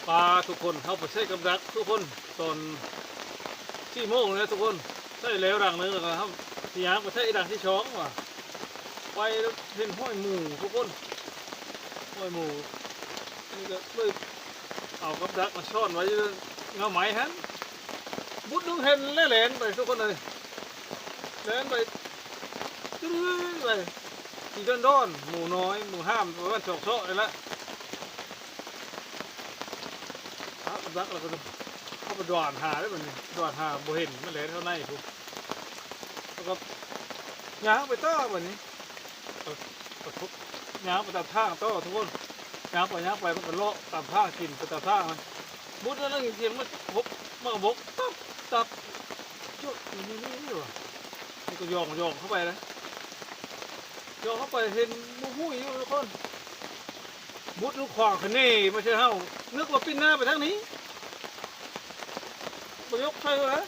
ປາທຸກຄົນ ເຮົາໄປໃສ່ກັບດັກທຸກຄົນ ຕອນສີ່ໂມງແລ້ວທຸກຄົນ ໃສ່ແລ້ວດັງໜຶ່ງ ແລ້ວກໍເຮົາຊິຍ່າງໄປໃສ່ອີກດັງທີສອງວ່າ ໄປແລ້ວເຫັນຮອຍໝູທຸກຄົນ ຮອຍໝູ ນີ້ກໍເລີຍເອົາກັບດັກມາຊ້ອນໄວ້ຢູ່ເຫງົ້າໄມ້ຫັ້ນ ບຸດໜຶ່ງເຫັນແລ້ວແລ່ນໄປທຸກຄົນເອີຍ ແລ່ນໄປ ຕື້ໆ ໄປ ຊິດອນໆ ໝູນ້ອຍ ໝູຫ້າມ ປະມານສອງເຊາະນີ້ແຫຼະ. ເອົາກັບດັກແລ້ວກໍເຂົ້າໄປດ່ວນຫາເດ້ບັດນີ້ ດ່ວນຫາບໍ່ເຫັນ ມັນແລ່ນເຂົ້າໃນພຸ້ນ ແລ້ວກໍຍ່າງໄປຕໍ່ບັດນີ້ ກໍ ກໍ ຍ່າງໄປຕາມທາງຕໍ່ທຸກຄົນ ຍ່າງໄປຍ່າງໄປ ມັນກໍເລາະຕາມທາງ ກິນໄປຕາມທາງ ບຸດນັ້ນ ສຽງມັນບົກ ມັນກໍບົກຕັບ ຕັບ ຈຸດນີ້ ນີ້ ນີ້ວ່າ ມັນກໍຍ່ອງໆເຂົ້າໄປນະ ຍ່ອງເຂົ້າໄປເຫັນໝູຮຸ້ຍຢູ່ທຸກຄົນ ບຸດລູກຂວາງຂະເໜມາໃສ່ເຮົາ ນຶກວ່າປິ່ນໜ້າໄປທາງນີ້ ບໍ່ຍົກໃສ່ເລີຍ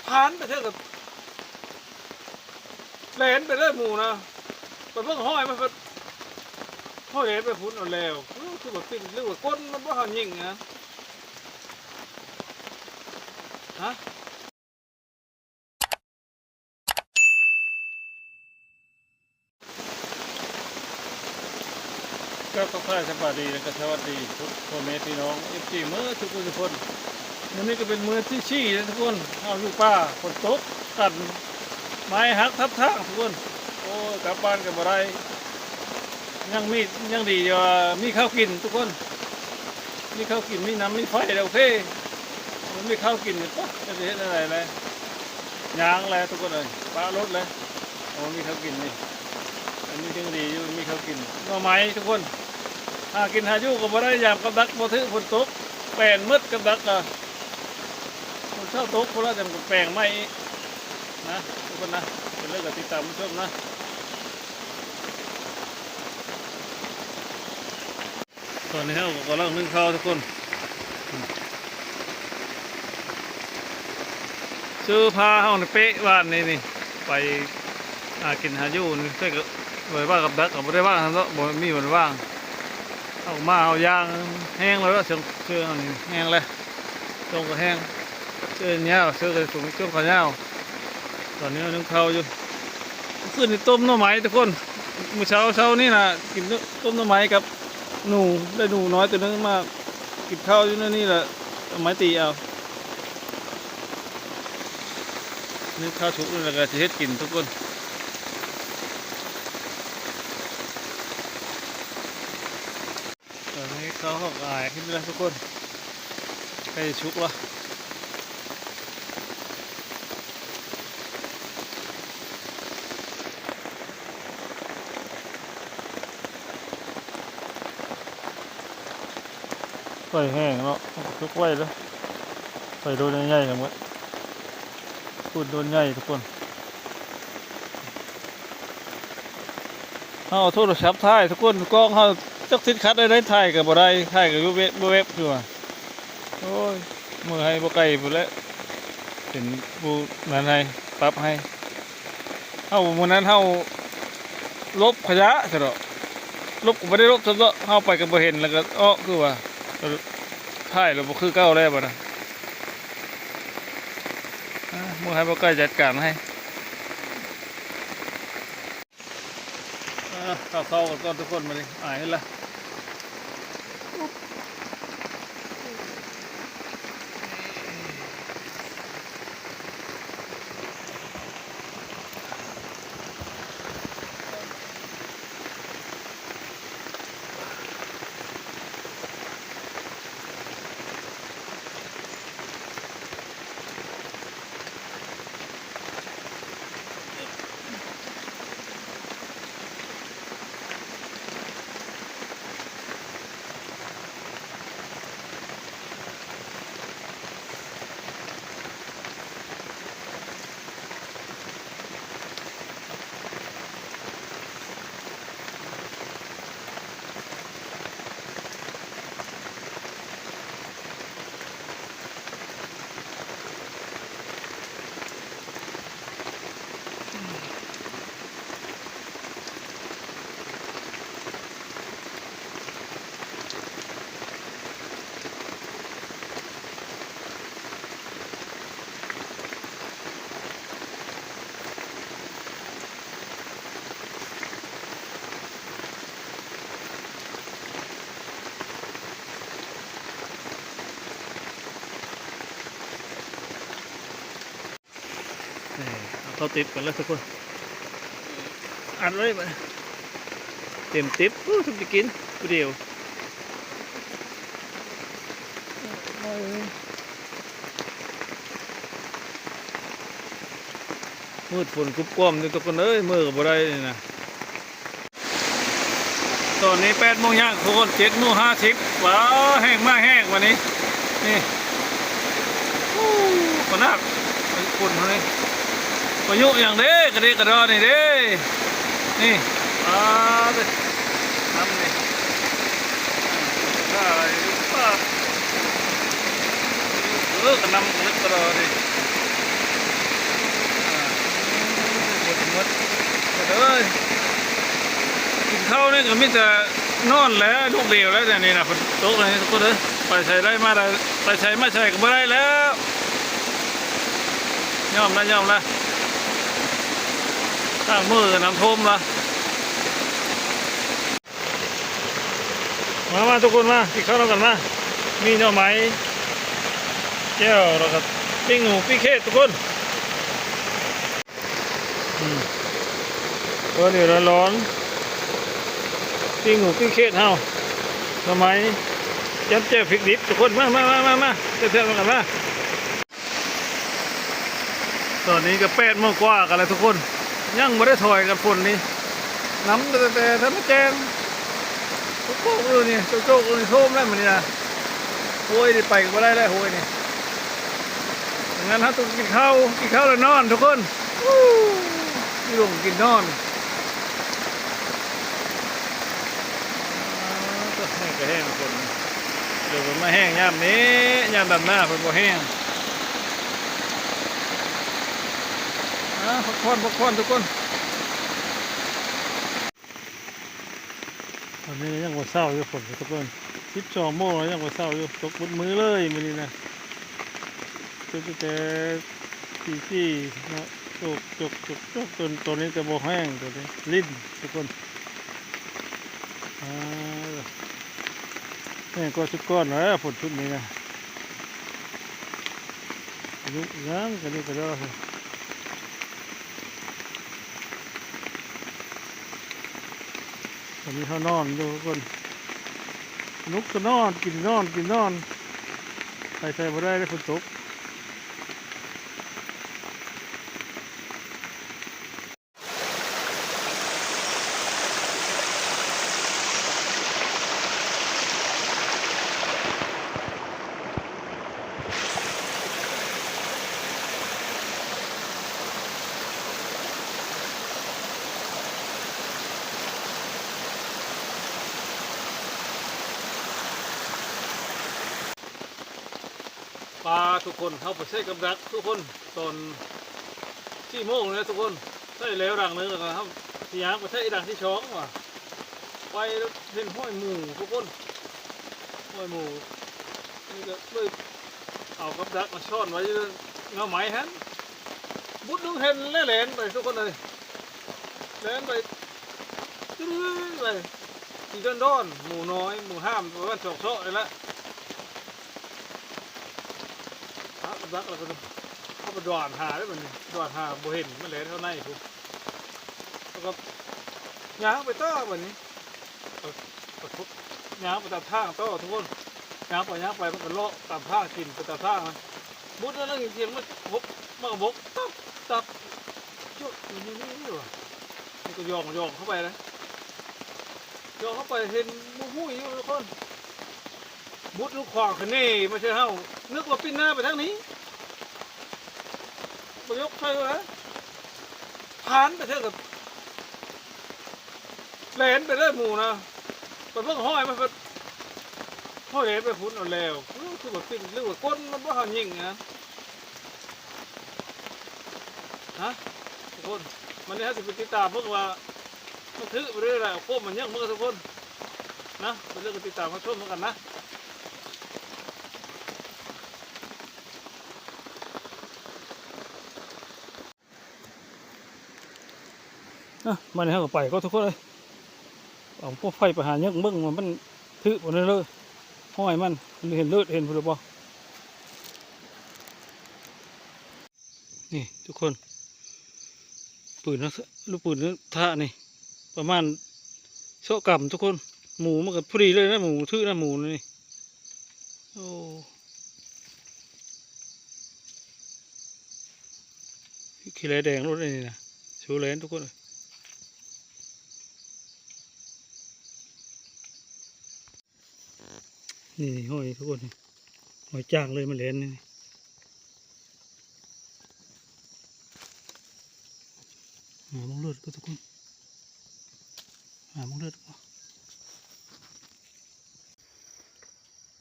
ຜ່ານໄປເທື່ອກໍແລ່ນໄປເລີຍໝູນະ ໄປເບິ່ງຮອຍມັນ ເພິ່ນ ເຮົາແລ່ນໄປພຸ້ນເອົາແລ້ວ ຄືວ່າປິ່ນ ຫຼືວ່າກົ້ນມັນບໍ່ ເຮົາຍິງນະ ຮະ. ກໍທັກທາຍສະບາຍດີ ແລະກໍສະຫວັດດີທຸກພໍ່ແມ່ພີ່ນ້ອງ ເອັຟຊີ ເໝິດທຸກຜູ້ທຸກຄົນ ມື້ນີ້ກໍເປັນມື້ທີສີ່ແລ້ວທຸກຄົນ ເຮົາຢູ່ປ່າ ຝົນຕົກ ກັນໄມ້ຫັກທັບທາງທຸກຄົນ ໂອ້ຍ ກັບບ້ານກໍບໍ່ໄດ້ ຍັງມີ ຍັງດີທີ່ວ່າມີເຂົ້າກິນທຸກຄົນ ມີເຂົ້າກິນ ມີນ້ຳມີໄຟແລ້ວໂອເຄ ມັນມີເຂົ້າກິນນີ້ ປະ ຈະເຮັດແນວໃດແລະ ຍ່າງແຫຼະທຸກຄົນເອີຍ ປະລົດແຫຼະ ໂອ້ ມີເຂົ້າກິນນີ້ ອັນນີ້ຍັງດີຢູ່ ມີເຂົ້າກິນ ໜໍ່ໄມ້ທຸກຄົນ ຫາກິນຫາຢູ່ກໍບໍ່ໄດ້ ຢາມກັບດັກບໍ່ຖືກ ຝົນຕົກ ແປນໝົດກັບດັກ ກໍຝົນເຊົ້າຕົກພຸ້ນລະ ຈັ່ງແປງໃໝ່ອີກນະ ທຸກຄົນນະ ເປັນເລື່ອງກໍຕິດຕາມມາຊົມນະ. ຕອນນີ້ເຮົາກໍກຳລັງໜຶ້ງເຂົ້າທຸກຄົນ ເສື້ອຜ້າເຮົານີ້ເປະວານນີ້ນີ້ ໄປຫາກິນຫາຢູ່ນີ້ ແຕ່ກໍບໍ່ໄດ້ວ່າກັບດັກ ກໍບໍ່ໄດ້ວ່ານຳເນາະ ບໍ່ມີບ່ອນວ່າງ ເຮົາມາເຮົາຍ່າງແຫ້ງແລ້ວເນາະ ເສື້ອ ເສື້ອນີ້ແຫ້ງແລ້ວ ຈົ່ງກໍແຫ້ງ ເສື້ອຍາວ ເສື້ອກໍສູງ ຈົ່ງກໍຍາວ ຕອນນີ້ໜຶ້ງເຂົ້າຢູ່ ຄືນນີ້ຕົ້ມໜໍ່ໄມ້ທຸກຄົນ ມື້ເຊົ້າ ເຊົ້ານີ້ນະ ກິນຕົ້ມໜໍ່ໄມ້ກັບໜູ ໄດ້ໜູນ້ອຍໂຕໜຶ່ງມາກິນເຂົ້າຢູ່ໃນນີ້ລະ ເອົາໄມ້ຕີເອົາ ໜຶ້ງເຂົ້າສຸກແລ້ວກໍຊິເຮັດກິນທຸກຄົນ. ຕອນນີ້ເຂົ້າເຮົາກໍອາຍຂຶ້ນແລ້ວທຸກຄົນ ໃກ້ສຸກແລ້ວ ໄຟແຮງເນາະ ມັນກໍສຸກໄວເດ້ ໄຟໂດນໃຫຍ່ໆ ທັງໝົດ ຟືນໂດນໃຫຍ່ທຸກຄົນ. ເຮົາເອົາໂທລະສັບຖ່າຍທຸກຄົນ ກ້ອງເຮົາຈັກຕິດຂັດໄດ້ ຖ່າຍກໍບໍ່ໄດ້ ຖ່າຍກໍແວບໆ ຄືວ່າ ໂອ້ຍ ເມືອໃຫ້ບໍ່ໄກພຸ້ນແຫຼະ ເປັນຜູ້ນັ້ນໃຫ້ ປັບໃຫ້ ເຮົາ ມື້ນັ້ນເຮົາຫຼົບຂະຫຍະຊະເນາະ ຫຼົບກໍບໍ່ໄດ້ຫຼົບຊະເນາະ ເຮົາໄປກໍບໍ່ເຫັນ ແລ້ວກໍເອາະ ຄືວ່າ ຖ່າຍແລ້ວບໍ່ຄືເກົ່າແລ້ວບັດນະ ເມືອໃຫ້ບໍ່ໄກຈັດການໃຫ້. ເອີ ເຂົ້າໆ ກັນກ່ອນທຸກຄົນ ບາດນີ້ອາຍຂຶ້ນລະ. ເອົາເຂົ້າຕິບກັນເລີຍທຸກຄົນ ອັດໄວ້ບາດ ເຕັມຕິບ. ໂອ້ ທຳໄປກິນຜູ້ດຽວ. ມືດຝົນກຸບກວມຢູ່ທຸກຄົນເອີຍ ເມືອກໍບໍ່ໄດ້ນີ້ນະ. ຕອນນີ້ແປດໂມງຍ່າງທຸກຄົນ ເຈັດໂມງຫ້າສິບ. ວ້າ ແຮງມາກແຮງບາດນີ້ ນີ້. ໂອ້ ຂະໜາດຝົນເຮົານີ້ ພາຍຸຫຍັງເດ້ ກະເດກະດໍນີ້ເດ້ ນີ້. ປາດເດີ ນ້ຳນີ້ ປາດ ເອີ ກະນ້ຳກະເດກະດໍນີ້ ໝົດໝົດເອີຍ. ກິນເຂົ້ານີ້ກໍມີແຕ່ນອນແຫຼະ ລູກດຽວແລ້ວ ດຽວນີ້ນະ ຝົນຕົກນີ້ທຸກຄົນເອີຍ ໄປໃສໄດ້ມາໄດ້ ໄປໃສມາໃສກໍບໍ່ໄດ້ແລ້ວ. ຍອມລະ ຍອມລະ ທາງມືກໍນ້ຳຖ້ວມລະ. ມາ ມາ ທຸກຄົນມາ ກິນເຂົ້ານຳກັນມາ ມີໜໍ່ໄມ້ ແຈ່ວ ແລ້ວກໍປີ້ງໝູປີ້ງເຂດທຸກຄົນ. ອືມ ເອີ ນີ້ຮ້ອນໆ ປີ້ງໝູປີ້ງເຂດເຮົາ ໜໍ່ໄມ້ ຈ້ຳແຈ່ວພິກດິບທຸກຄົນ. ມາ ມາ ມາ ມາ ມາ ແຊບໆນຳກັນມາ. ຕອນນີ້ກໍແປດໂມງກວ່າກັນແລ້ວທຸກຄົນ ຍັງບໍ່ໄດ້ຖອຍກັນຝົນນີ້ ນ້ຳແຕ່ ແຕ່ ແຕ່ທາງແຈ້ງ ໂຈກໆຢູ່ນີ້ ໂຈກໆຢູ່ນີ້ ໂຊມແລ້ວມື້ນີ້ນະ. ໂອ້ຍ ໄດ້ໄປກໍບໍ່ໄດ້ແລ້ວ ໂອ້ຍ ນີ້. ດັ່ງນັ້ນເຮົາຕ້ອງກິນເຂົ້າ ກິນເຂົ້າແລ້ວນອນທຸກຄົນ. ຢູ່ໂຮງກິນນອນ ແຫ້ງກໍແຫ້ງ ຝົນ ດຽວມັນມາແຫ້ງຍາມນີ້ ຍາມດຳນາເພິ່ນບໍ່ແຫ້ງ. ອາ ພັກຜ່ອນ ພັກຜ່ອນທຸກຄົນ. ຕອນນີ້ກໍຍັງບໍ່ເຊົາຢູ່ ຝົນ ທຸກຄົນ ສິບສອງໂມງແລ້ວ ຍັງບໍ່ເຊົາຢູ່ ຕົກໝົດມື້ເລີຍມື້ນີ້ນະ. ຕົກຕັ້ງແຕ່ຕີສີ່ເນາະ ຕົກ ຕົກ ຕົກ ຕົກ ຈົນຕອນນີ້ກໍບໍ່ແຫ້ງ ຕອນນີ້ລິນທຸກຄົນ. ອາ ແຫ້ງກວ່າຊຸດກ່ອນແລ້ວ ຝົນຊຸດນີ້ນະ. ອາຍຸຫຍັງກະນີ້ກະດອ ຕອນນີ້ເຮົານອນຢູ່ທຸກຄົນ ລຸກກໍນອນ ກິນນອນ ກິນນອນ ໄປໃສບໍ່ໄດ້ເດ້ ຝົນຕົກ. ປາ ທຸກຄົນ ເຮົາໄປໃສ່ກັບດັກທຸກຄົນ ຕອນສີ່ໂມງນີ້ແຫຼະທຸກຄົນ ໃສ່ແລ້ວດັງໜຶ່ງ ແລ້ວກໍເຮົາຊິຍ່າງໄປໃສ່ອີກດັງທີສອງວ່າ ໄປແລ້ວເຫັນຮອຍໝູທຸກຄົນ ຮອຍໝູ ນີ້ກໍເລີຍເອົາກັບດັກມາຊ້ອນໄວ້ຢູ່ເຫງົ້າໄມ້ຫັ້ນ ບຸດໜຶ່ງເຫັນແລ້ວແລ່ນໄປທຸກຄົນເອີຍ ແລ່ນໄປ ຈື້ໄປ ຊິດອນໆ ໝູນ້ອຍ ໝູຫ້າມ ປະມານສອງເຊາະນີ້ແຫຼະ. ຫາກັບດັກແລ້ວກໍເອົາໄປດວານຫາເດ້ບັດນີ້ ດວານຫາບໍ່ເຫັນ ມັນແລ່ນເຂົ້າໃນພຸ້ນ ແລ້ວກໍຍ່າງໄປຕໍ່ບັດນີ້ ປະ ປະ ຍ່າງໄປຕາມທາງຕໍ່ທຸກຄົນ ຍ່າງໄປຍ່າງໄປ ມັນກໍເລາະຕາມທາງ ກິນໄປຕາມທາງນະ ບຸດນັ້ນ ສຽງມັນບົກ ມັນກໍບົກຕັບ ຕັບ ຈຸດນີ້ ນີ້ ນີ້ວ່າ ມັນກໍຍ່ອງໆເຂົ້າໄປນະ ຍ່ອງເຂົ້າໄປເຫັນໝູຮຸ້ຍຢູ່ທຸກຄົນ ບຸດລູກຂວາງຂະເໜມາໃສ່ເຮົາ ນຶກວ່າປິ່ນໜ້າໄປທາງນີ້ ບໍ່ຍົກໃສ່ແລ້ວ ຜ່ານໄປເທື່ອກໍແລ່ນໄປເລີຍໝູນະ ໄປເບິ່ງຮອຍມັນ ຮອຍແລ່ນໄປພຸ້ນເອົາແລ້ວ ຄືວ່າປິ່ນ ຫຼືວ່າກົ້ນມັນບໍ່ ເຮົາຍິງນະ. ຮະ ທຸກຄົນ ມື້ນີ້ເຮົາຊິໄປຕິດຕາມເບິ່ງວ່າ ມັນຖືກໄປເລື້ອຍໆ ເອົາໂຄມມາຍິງເບິ່ງທຸກຄົນນະ ເປັນເລື່ອງການຕິດຕາມຮັບຊົມນຳກັນນະ. ອະ ມານີ້ເຮົາກໍໄປກ່ອນທຸກຄົນເອີຍ ເອົາພວກໄຟໄປຫາຍິງເບິ່ງວ່າມັນຖືກບໍ່ເດີ ຮອຍມັນ ເຫັນເລີດເຫັນພຸ້ນຫຼືບໍ່. ນີ້ທຸກຄົນ ປືນເນາະ ລູກປືນທະນີ້ ປະມານຊາວກຳທຸກຄົນ. ໝູມັນກໍພໍດີເລີຍນະ ໝູຖືກນະ ໝູນີ້. ໂອ້ ຂີ້ແລແດງໂລດອັນນີ້ນະ ສູ້ແລ່ນທຸກຄົນ. ນີ້ ນີ້ ຫ້ອຍທຸກຄົນ ຫ້ອຍຈ້າງເລີຍ ມັນແລ່ນນີ້. ຫາເບິ່ງເລືອດກ່ອນທຸກຄົນ ຫາເບິ່ງເລືອດກ່ອນ.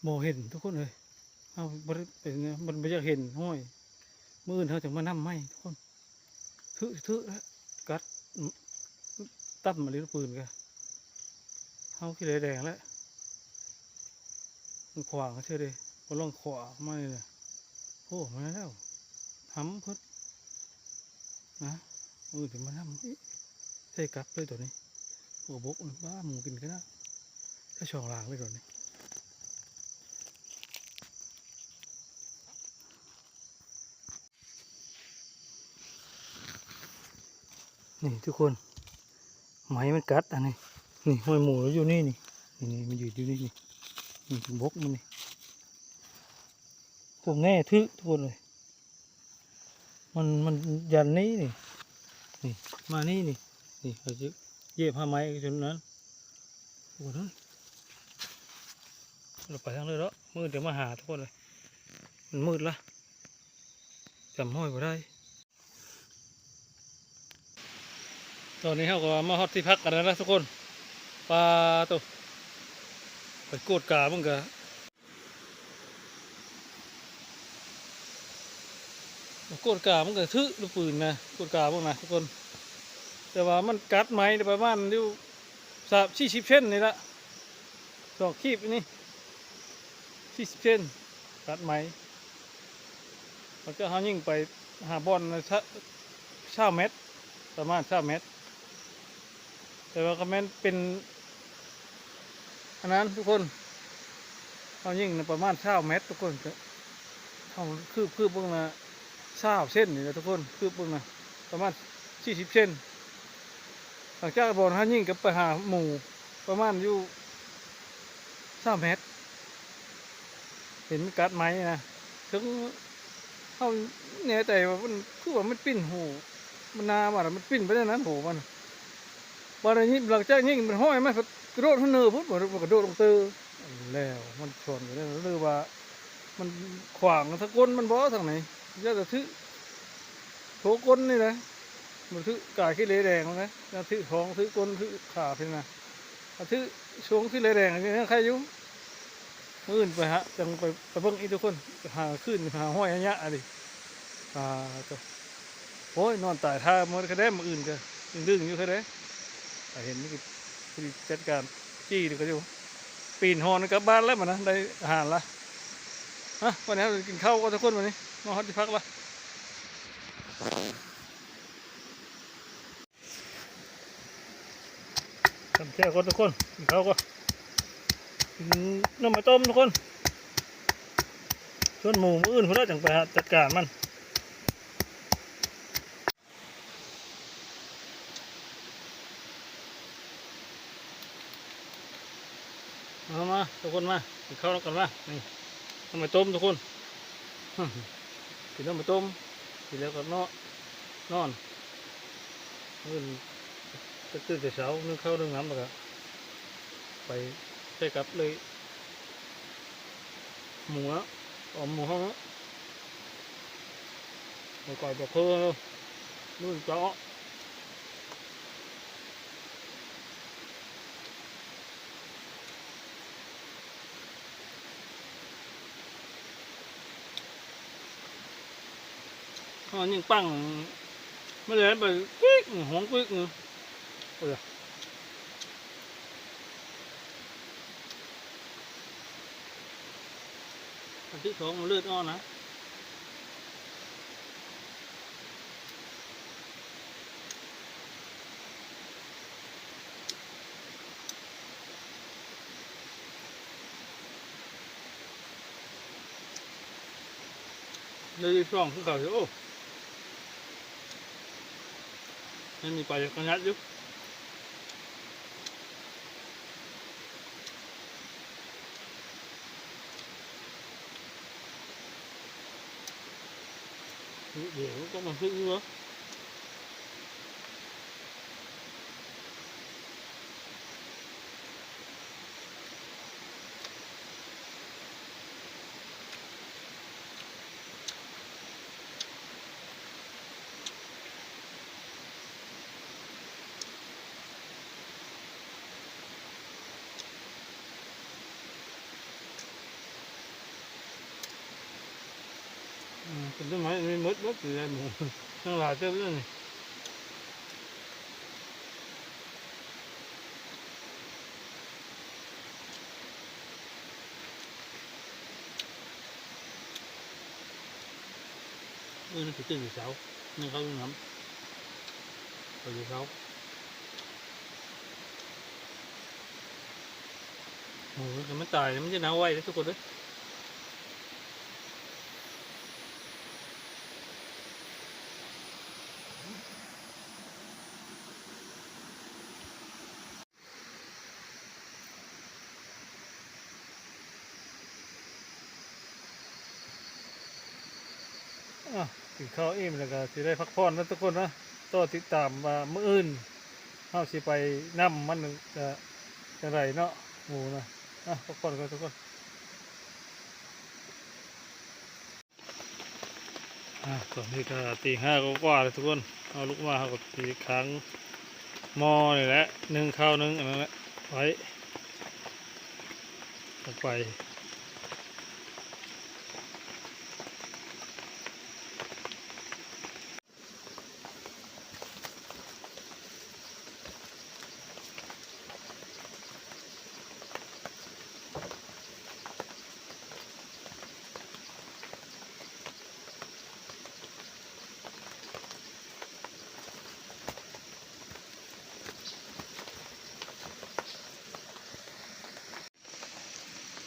ບໍ່ເຫັນທຸກຄົນເອີຍ ເຮົາບໍ່ໄດ້ເປັນ ມັນບໍ່ຢາກເຫັນຫ້ອຍ. ມື້ອື່ນເຮົາຈັ່ງມານຳໃໝ່ທຸກຄົນ. ຖື ຖືແລ້ວ ກັດ ຕຳມາເລີຍ ປືນກະ ເຮົາຂີ້ແລແດງແລ້ວ ມັນຂວາງເທື່ອເດ້ ບໍ່ລອງຂວາມານີ້ນະ. ໂອ້ ມາແລ້ວ ຫຳເພິ່ນນະ. ເອີ ເດີມານຳອີກ ໃສ່ກັບເລີຍໂຕນີ້ ຫົວບົກ ບ້າ ໝູກິນກະນະ ໃສ່ຊ່ອງລ່າງເລີຍໂຕນີ້. ນີ້ທຸກຄົນ ໄມ້ມັນກັດອັນນີ້ ນີ້ ຫ້ອຍໝູຢູ່ນີ້ ນີ້ ນີ້ ມັນຢືນຢູ່ນີ້ ນີ້ ນີ້ ບົກມັນນີ້ ພວກແງ່ຖືກທຸກຄົນເອີຍ. ມັນ ມັນຢັນນີ້ ນີ້ ນີ້ ມານີ້ ນີ້ ນີ້ ຂ້ອຍຊິຢຽບຫາໄມ້ຈົນນັ້ນ ທຸກຄົນເອີຍ. ເຮົາໄປທາງເດີເນາະ ມື້ອື່ນຈະມາຫາທຸກຄົນເອີຍ ມັນມືດລະ ຈຳຫ້ອຍບໍ່ໄດ້. ຕອນນີ້ເຮົາກໍມາຮອດທີ່ພັກກັນແລ້ວນະທຸກຄົນ. ປາໂຕ ໄປກວດກາເບິ່ງກະ ກວດກາມັນກະຖືກລູກປືນນະ ກວດກາເບິ່ງນະທຸກຄົນ. ແຕ່ວ່າມັນກັດໄມ້ໄດ້ປະມານຢູ່ ສາມ ສີ່ສິບເຊັນນີ້ລະ ສອງກີບນີ້ ສີ່ສິບເຊັນ ກັດໄມ້. ແລ້ວກໍເຮົາຍິງໄປຫາບ່ອນຊາວ ຊາວແມັດ ປະມານຊາວແມັດ. ແຕ່ວ່າຄັນແມ່ນເປັນອັນນັ້ນທຸກຄົນ ເຮົາຍິງນະປະມານຊາວແມັດທຸກຄົນ. ເຮົາຄືບ ຄືບເບິ່ງນະ ຊາວເຊັນນີ້ແຫຼະທຸກຄົນ ຄືບເບິ່ງນະ ປະມານສີ່ສິບເຊັນ. ຫຼັງຈາກບ່ອນເຮົາຍິງກັບໄປຫາໝູປະມານຢູ່ຊາວແມັດ ເຫັນມັນກັດໄມ້ນະ. ເຖິງເຮົາແນ່ໃຈວ່າມັນ ຄືວ່າມັນປິ່ນຫູ ມັນໜາມາແລ້ວ ມັນປິ່ນໄປແນວນັ້ນຫູມັນ. ບາດນີ້ຫຼັງຈາກຍິງມັນຫ້ອຍມາ ກະໂດດຫາເນີພຸ້ນ ມັນກະໂດດລົງເຕີ ແລ້ວມັນຊອນໄປແລ້ວ ຫຼືວ່າມັນຂວາງທາງກົ້ນມັນບໍ່ ທາງໃນ ຢ້ານຈະຖືກໂທກົ້ນນີ້ແຫຼະ. ມັນຖືກກາຍຂີ້ເລແດງນະ ຖ້າຖືກທ້ອງ ຖືກກົ້ນ ຖືກຂາພີ້ນະ. ຖ້າຖືກຊ່ວງຂີ້ເລແດງນີ້ຍັງໄຄຢູ່. ມື້ອື່ນໄປຫາ ຈັ່ງໄປ ໄປເບິ່ງອີກທຸກຄົນ ຫາຄືນ ຫາຫ້ອຍຫາຫຍ້ານີ້. ອ່າ ໂອ້ຍ ນອນຕາຍທ່າໝົດກະໄດ້ ມື້ອື່ນກະດຶງໆຢູ່ກະໄດ້. ອ່າ ເຫັນນີ້ກະພໍດີຈັດການຈີ່ກະຢູ່ ປີນຮອນກັບບ້ານແລ້ວ ບາດນະ ໄດ້ອາຫານລະ. ມາ ບາດນີ້ເຮົາກິນເຂົ້າກ່ອນທຸກຄົນ ບາດນີ້ມາຮອດທີ່ພັກລະ. ຕຳແຈ່ວກ່ອນທຸກຄົນ ກິນເຂົ້າກ່ອນ ກິນໜໍ່ໄມ້ຕົ້ມທຸກຄົນ. ສ່ວນໝູມື້ອື່ນພຸ້ນລະ ຈັ່ງໄປຫາຈັດການມັນ. ມາ ມາ ທຸກຄົນມາ ກິນເຂົ້ານຳກັນມາ. ນີ້ ໜໍ່ໄມ້ຕົ້ມທຸກຄົນ ກິນໜໍ່ໄມ້ຕົ້ມ ກິນແລ້ວກໍນອນ ນອນ. ມື້ອື່ນກະຕື່ນແຕ່ເຊົ້າ ໜຶ້ງເຂົ້າໜຶ້ງນ້ຳ ແລ້ວກະໄປໃສ່ກັບເລີຍ. ໝູເນາະ ອອມໝູເຮົາເນາະ ໝູກອຍບໍ່ຄື ມື້ເຊົ້າ. ເຮົາຍິງປັງ ມັນແລ່ນໄປກິກ ຫ້ອງກິກ. ໂອ້ຍ ອັນທີສອງມັນເລືອດອອກນະ. ເລືອດອີກສອງຄືເກົ່າຢູ່. ໂອ້ ຍັງມີປາຍັດຢູ່. ເດ ມັນກໍມາຄືຢູ່ເນາະ. ອືມ ເປັນຕົ້ນໄມ້ ມີໝົດ ໝົດຢູ່ໃນໝູ່ ຍັງຫຼາຍເຕີບຢູ່ນີ້. ເອີ ນັ້ນຄືຕື່ນເຊົ້າ ຍັງເຂົ້າຢູ່ນຳ ເຂົ້າຢູ່ເຊົ້າ. ໂອ້ຍ ຄັນມັນຕາຍ ມັນຈະເນົ່າໄວເດ້ທຸກຄົນເອີຍ. ອ້າວ ກິນເຂົ້າອີ່ມແລ້ວກໍຊິໄດ້ພັກຜ່ອນເນາະທຸກຄົນເນາະ. ລໍຕິດຕາມວ່າມື້ອື່ນເຮົາຊິໄປນຳມັນ ເອີ ຈັ່ງໃດເນາະ ໝູນະ. ອ່ະ ພັກຜ່ອນກ່ອນທຸກຄົນ. ອ່າ ຕອນນີ້ກໍຕີຫ້າກວ່າໆແລ້ວທຸກຄົນ. ເຮົາລຸກມາ ເຮົາກໍຊິຄ້າງໝໍ້ນີ້ແຫຼະ ໜຶ້ງເຂົ້າ ໜຶ້ງອັນນັ້ນແຫຼະໄວ້ ອອກໄປ.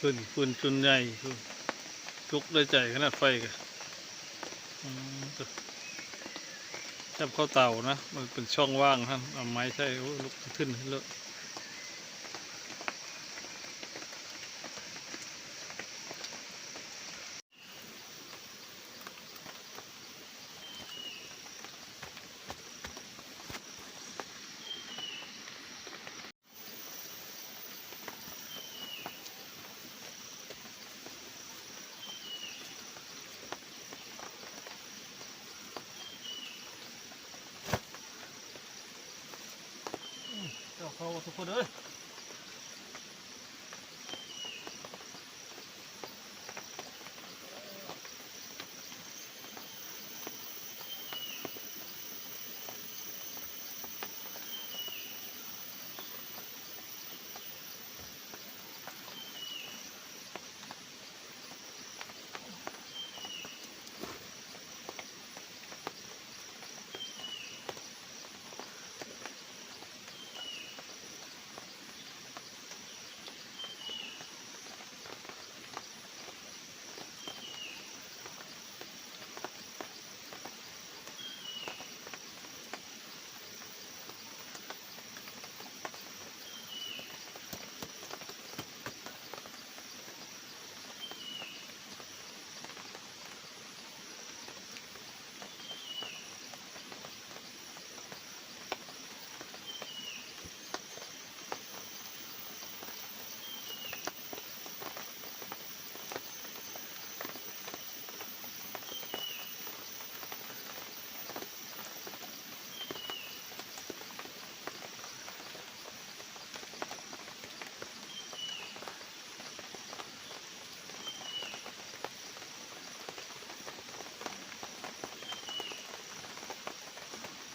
ເພິ່ນ ເພິ່ນຈຸ່ນໃຫຍ່ ຈົກໄດ້ໃຈຂະໜາດໄຟກະ ອືມ ຈັບເຂົ້າເຕົານະ ມັນເປັນຊ່ອງວ່າງຫັ້ນ ເອົາໄມ້ໃສ່ ໂອ້ ລຸກຂຶ້ນເລີຍ. ເຈົ້າເຂົ້າທຸກຄົນເອີຍ.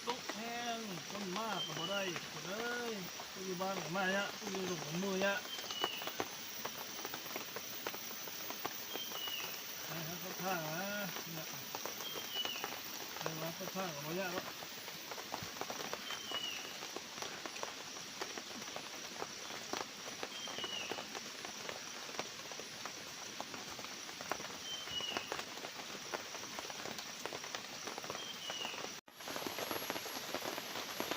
ຕົກແຮງ ຄົນມາກໍບໍ່ໄດ້ ຄົນເອີຍ. ຜູ້ຢູ່ບ້ານກໍມາຍະ ຜູ້ຢູ່ດົງກໍເມືອຍະ. ໄປຫາເຂົ້າທາງນະ ໄປຫາເຂົ້າທາງກໍບໍ່ຍາກດອກ. ເ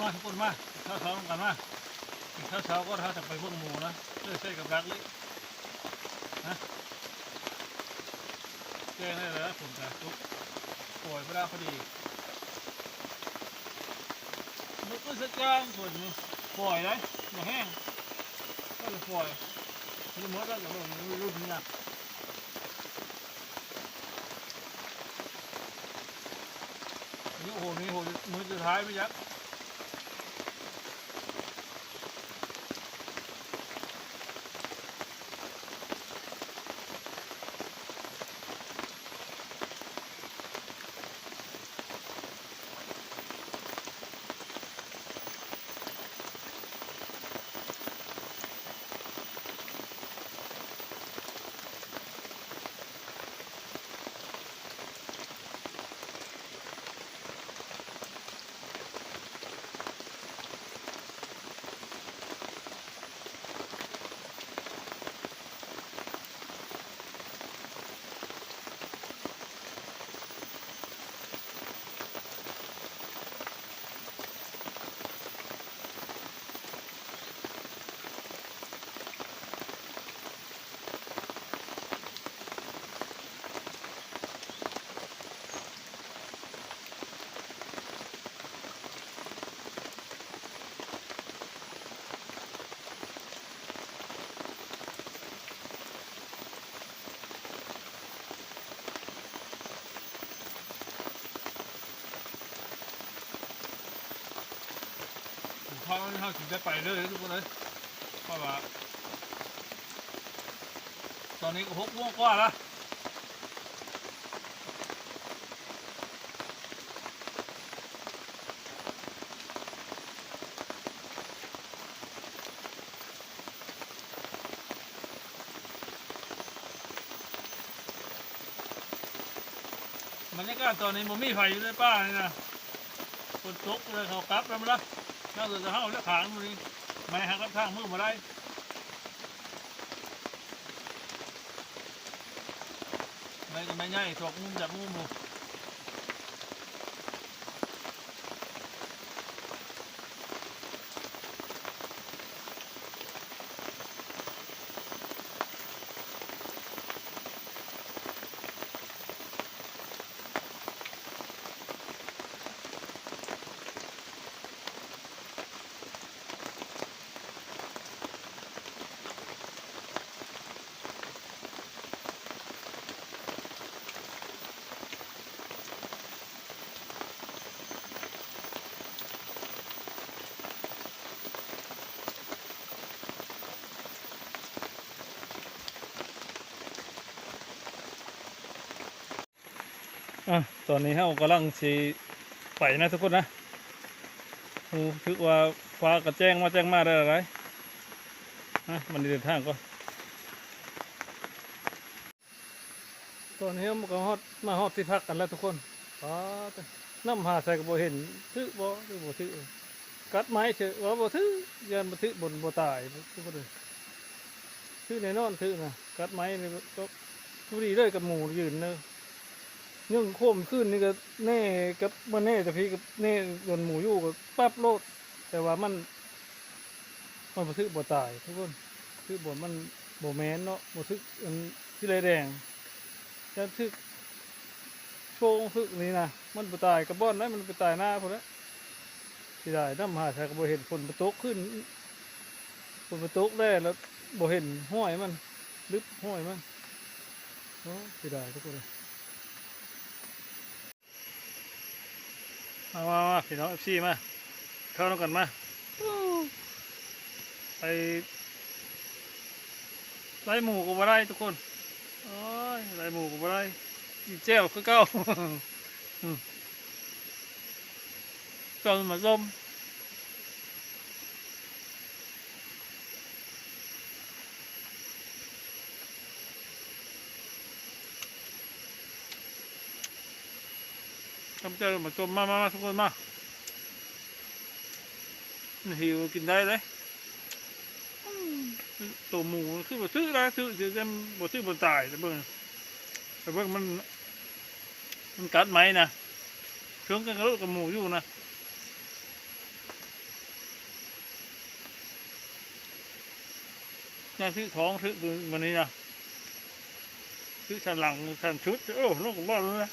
ມາທຸກຄົນມາ ກິນເຂົ້າເຊົ້ານຳກັນມາ ກິນເຂົ້າເຊົ້າກ່ອນ ເຮົາຈະໄປເບິ່ງໝູນະ ເອີ ໃສ່ກັບດັກເລີຍນະ ແຈ້ງແລ້ວລະ ຝົນກະຕົກ ປອຍພໍດີ ມື້ຄືນສັກຢ່າງ ຝົນນີ້ ປອຍໄດ໋ ບໍ່ແຮງ ເອີ ປອຍ ນີ້ໝົດແລ້ວ ກະເບິ່ງລຸ້ນນີ້ນະ. ໂອ້ໂຫ ນີ້ໂຫ ມື້ສຸດທ້າຍໄປຈັກ ເຮົາ ເຮົາຊິໄດ້ໄປເລີຍທຸກຄົນເອີຍ ເພາະວ່າຕອນນີ້ກໍຫົກໂມງກວ່າລະ. ບັນຍາກາດຕອນນີ້ບໍ່ມີໃຜຢູ່ໃນປ່ານີ້ນະ ຝົນຕົກເລີຍ ເຂົາກັບແລ້ວ ນອກຈາກເຮົາແລະ ຂ້າງມື້ນີ້ ໄມ້ຫາກັບທາງມືບໍ່ໄດ້ ໄມ້ກໍໄມ້ໃຫຍ່ ສອກງຸ້ມຈັບງຸ້ມ. ອ່ະ ຕອນນີ້ເຮົາກຳລັງຊິໄປນະທຸກຄົນນະ ຮູ້ສຶກວ່າຟ້າກະແຈ້ງມາແຈ້ງມາໄດ້ຫຼາຍນະ ມັນໄດ້ເດີນທາງກ່ອນ. ຕອນນີ້ເຮົາກໍຮອດ ມາຮອດທີ່ພັກກັນແລ້ວທຸກຄົນ ປາດ ນ້ຳຫາໃສກໍບໍ່ເຫັນ ຖືກບໍ່ ຫຼືບໍ່ຖືກ ກັດໄມ້ເທື່ອ ວ່າບໍ່ຖືກ ຢ້ານບໍ່ຖືກ ບໍ່ ບໍ່ຕາຍທຸກຄົນເອີຍ ຖືກແນ່ນອນ ຖືກນະ ກັດໄມ້ນີ້ກໍພໍດີເລີຍກັບໝູຢືນເດີ ຍັງຄວາມຄືນນີ້ກໍແນ່ກັບ ບໍ່ແນ່ແຕ່ພີ້ ກັບແນ່ບ່ອນໝູຢູ່ກໍປັບໂລດ ແຕ່ວ່າມັນ ມັນບໍ່ຖືກບໍ່ຕາຍທຸກຄົນ ຖືກບໍ່ ມັນບໍ່ແມ່ນເນາະ ບໍ່ຖືກອັນສີແດງ ຈະຖືກໂປ່ງ ຖືກນີ້ນະ ມັນບໍ່ຕາຍກະບ່ອນໃດ໋ ມັນໄປຕາຍໜ້າພຸ້ນແຫຼະ ເສຍດາຍ ນ້ຳຫາໃສກໍບໍ່ເຫັນ ຝົນບໍ່ຕົກຂຶ້ນ ຝົນບໍ່ຕົກແລ້ວ ແລ້ວບໍ່ເຫັນຫ້ອຍມັນ ລຶບຫ້ອຍມັນ ໂອ້ ເສຍດາຍທຸກຄົນເອີຍ. ມາ ມາ ມາ ພີ່ນ້ອງເອັຟຊີ ມາ ເຂົ້ານຳກັນມາ ໄປ ໄລ່ໝູກໍບໍ່ໄດ້ທຸກຄົນ ໂອ້ຍ ໄລ່ໝູກໍບໍ່ໄດ້ ກິນແຈ່ວຄືເກົ່າ ອືມ ເຈົ້າມາຊົມ. ເຈົ້າມາຊົມ ມາ ມາ ມາ ທຸກຄົນມາ ມັນຫິວກິນໄດ້ເດ້ ອືມ ໂຕໝູຄືບໍ່ຖືກລະ ຖືກ ຖືກ ບໍ່ຖືກບໍ່ຕາຍ ແຕ່ເບິ່ງ ແຕ່ເບິ່ງມັນ ມັນກັດໄມ້ນະ ເຖິງກັນກະໂລດກັບໝູຢູ່ນະ. ນະ ຖືກທ້ອງ ຖືກມື້ນີ້ນະ ຖືກສັນຫຼັງ ສັນຊຸດ ໂອ້ ລົງບໍ່ເລີຍ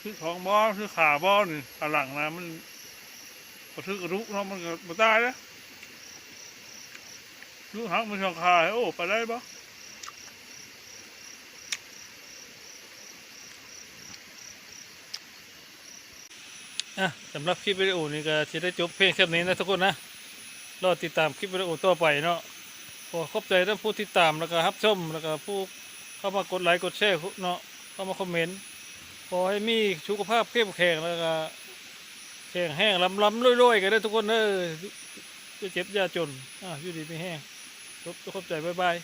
ຖືກທ້ອງບໍ່ ຖືກຂາບໍ່ນີ້ ຂາຫຼັງນະ ມັນ ບໍ່ຖືກກະດູກເນາະ ມັນກະບໍ່ຕາຍເດ້ ລູກຫັກມີສອງຂາ ໂອ້ ໄປໄດ້ບໍ່? ອ່ະ ສຳລັບຄລິບວິດີໂອນີ້ກະຊິໄດ້ຈົບພຽງສ່ຳນີ້ນະທຸກຄົນນະ ລໍຕິດຕາມຄລິບວິດີໂອຕໍ່ໄປເນາະ ຂໍຂອບໃຈນຳຜູ້ຕິດຕາມ ແລ້ວກະຮັບຊົມ ແລ້ວກະຜູ້ເຂົ້າມາກົດໄລກົດແຊເນາະ ເຂົ້າມາຄອມເມັນ ຂໍໃຫ້ມີສຸຂະພາບເຂັ້ມແຂງ ແລ້ວກະແຂງແຮງ ລ່ຳໆລວຍໆກັນເດີທຸກຄົນເດີ ຢ່າເຈັບຢ່າຈົນ ອ່າ ຢູ່ດີມີແຮງ ຂອບໃຈ ບາຍບາຍ.